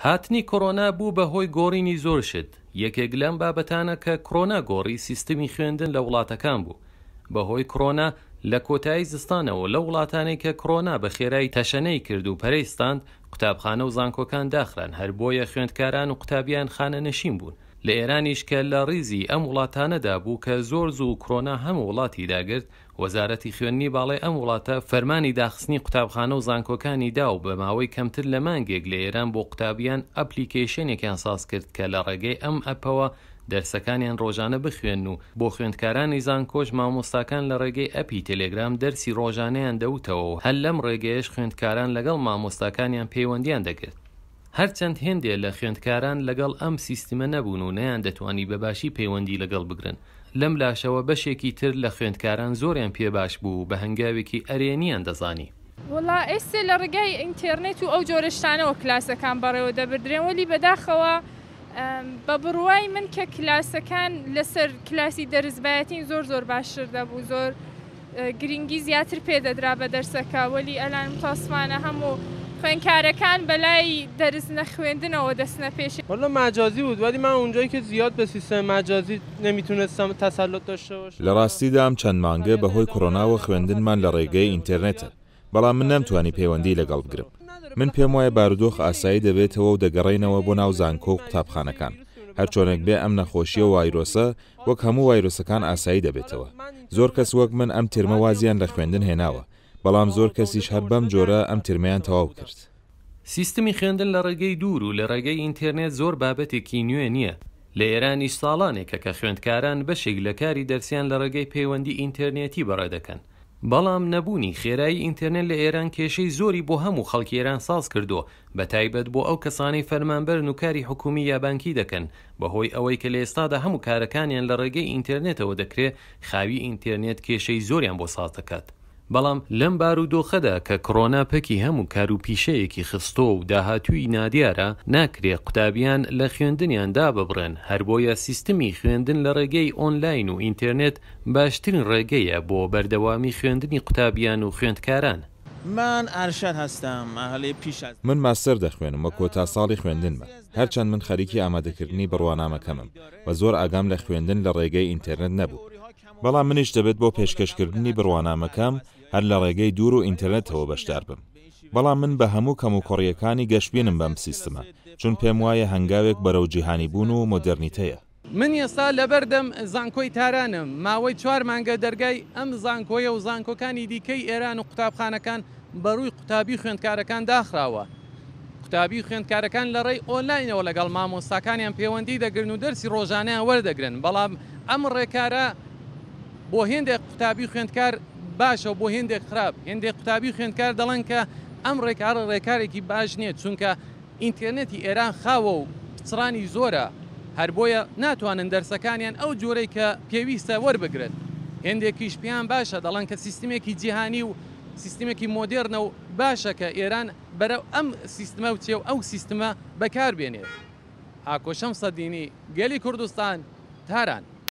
هاتنی کۆرۆنا بوو بە هۆی گۆڕینی زۆر شت، یەکێک لەم بابەتانە کە کرۆنا گۆڕی سیستمی خوێندن لە وڵاتەکان بوو. بە هۆی کرۆنا لە کۆتایی زستانەوە لەو وڵاتانەی کە کرۆنا بە خێرایی تەشەنەی کرد و پەرەی ستاند، قوتابخانە و زانکۆکان داخران، هەر بۆیە خوێندکاران و قوتابیان خانەنشین بوون. لە ئێرانیش کە لە ڕیزی ئەم وڵاتانەدا بوو کە زۆر زوو کرۆنا هەموو وڵاتی داگرت، وەزارەتی خوێندنی باڵای ئەم وڵاتە فەرمانی داخستنی قوتابخانە و زانکۆکانی دا و بە ماوەی کەمتر لە مانگێک لە ئێران بۆ قوتابیان ئەپلیکەیشنێکیان ساز کرد کە لە ڕێگەی ئەم ئەپەوە دەرسەکانیان ڕۆژانە بخوێنن و بۆ خوێندکارانی زانکۆش مامۆستاکان لە ڕێگەی ئەپی تێلێگرام دەرسی ڕۆژانەیان دەوتەوە و هەر لەم ڕێگەیەش خوێندکاران لەگەڵ مامۆستاکانیان پەیوەندیان دەگرت. هەرچەند هێندێ لە خوێندکاران لەگەڵ ئەم سیستمە نەبوون و نەیاندەتوانی بە باشی پەیوەندی لەگەڵ بگرن، لەم لاشەوە بەشێکی تر لە خوێندکاران زۆریان پێ باش بوو و بە هەنگاوێکی ئەرێنیان دەزانی. وەڵا ئێستێ لە ڕێگای ئینتێرنێت و ئەو جۆرە شتانەوە کلاسەکان بەڕێوە دەبردرێن وەلی بەداخەوە بە بڕوای من کە کلاسەکان لەسەر کلاسی دەرس بایەتین زۆر زۆر باشتر دەبوو زۆر گرینگی زیاتر پێ دەدرا بە دەرسەکە وەلی ئەلان متاسفانە هەموو خوێنکارەکان بەلای دەرس نەخوێندنەوە دەچنە پێشێ. والا مجازی بود ولی من اونجایی که زیاد به سیستم مجازی نمیتونستم تسلط داشته باشم. لە ڕاستیدا ئەم چەند مانگە بەهۆی کۆرۆناوە خوێندنمان لە ڕێگەی ئینتێرنێتە، بەڵام من نەمتوانی پەیوەندیی لەگەڵ بگرم. من پێم وایە بارودۆخ ئاسایی دەبێتەوە و دەگەڕێینەوە بۆ ناو زانکۆ و قوتابخانەکان. هەرچۆنێک بێ ئەم نەخۆشییە و وایرۆسە وەک هەموو وایرۆسەکان ئاسایی دەبێتەوە. زۆر کەس وەک من ئەم ترمە وازیان لە خوێندن هێناوە، بەڵام زۆر کەسیش هەر بەم جۆرە ئەم ترمەیان تەواو کرد. سیستمی خوێندن لە ڕێگەی دوور و لە ڕێگەی ئینتێرنێت زۆر بابەتێکی نوێ نییە. لە ئێرانیش ساڵانێکە کە خوێندکاران بەشێک لە کاری دەرسیان لە ڕێگەی پەیوەندی ئینتێرنێتی بەڕێ دەکەن. بەڵام نەبوونی خێرایی ئینتێرنێت لە ئێران کێشەی زۆری بۆ هەموو خەڵکی ئێران ساز کردووە، بە تایبەت بۆ ئەو کەسانەی فەرمانبەرن و کاری حکوومی یا بانکی دەکەن، بە هۆی ئەوەی کە لە ئێستادا هەموو کارەکانیان لە ڕێگەی ئینتێرنێتەوە دەکرێ، خاوی ئینتێرنێت کێشەی زۆریان بۆ ساز دەکات. بەڵام لەم بارودۆخەدا کە کڕۆنا پەکی هەموو کار و پیشەیەکی خستۆ و داهاتووی نادیارە، ناکرێ قوتابیان لە خوێندنیان داببڕێن، هەربۆیە سیستمی خوێندن لە ڕێگەی ئۆنلاین و ئینتێرنێت باشترین ڕێگەیە بۆ بەردەوامی خوێندنی قوتابیان و خوێندکاران. من ارشد هستم مرحله پیش از. من ماستەر دەخوێنم و کۆتا ساڵی خوێندنمە، هەرچەند من خەریکی ئامادەکردنی بڕوانامەکەمم و زۆر ئاگام لە خوێندن لە ڕێگەی ئینتێرنێت نەبوو، بەڵام منیش دەبێت بۆ پێشکەشکردنی بڕوانامەکەم هەر لە ڕێگەی دوور و ئینتەرنێتەوە بەشدار بم. بەڵام من بە هەموو کەموکوڕییەکانی گەشبینم بەم سیستمە، چون پێم وایە هەنگاوێک بەرەو جیهانیبوون و مۆدێرنیتەیە. من ئێستا لەبەردەم زانکۆی تارانم، ماوەی چوار مانگە دەرگای ئەم زانکۆیە و زانکۆکانی دیکەی ئێران و قوتابخانەکان بەڕووی قوتابی و خوێندکارەکان داخراوە. قوتابی و خوێندکارەکان لە ڕێی ئۆنلاینەوە لەگەڵ مامۆستاکانیان پەیوەندی دەگرن و دەرسی ڕۆژانەیان وەردەگرن، بەڵام ئەم ڕێکارە بۆ هێندێک قوتابی و خوێندکار باشە و بۆ هێندێک خراپ. هێندێک قوتابی و خوێندکار دەڵێن کە ئەم ڕێکارە ڕێکارێکی باش نییە، چونکە ئینتێرنێتی ئێران خاوە و پچڕانی زۆرە، هەر بۆیە ناتوانن دەرسەکانیان ئەو جۆرەی کە پێویستە وەربگرن. هێندێکیش پێیان باشە، دەڵێن کە سیستمێکی جیهانی و سیستمێکی مۆدێرنە و باشە کە ئێران بەرەو ئەم سیستمە بچێ و ئەو سیستمە بەکار بێنێت. ئاکۆ شەمسەدینی، گەلی کوردستان، تاران.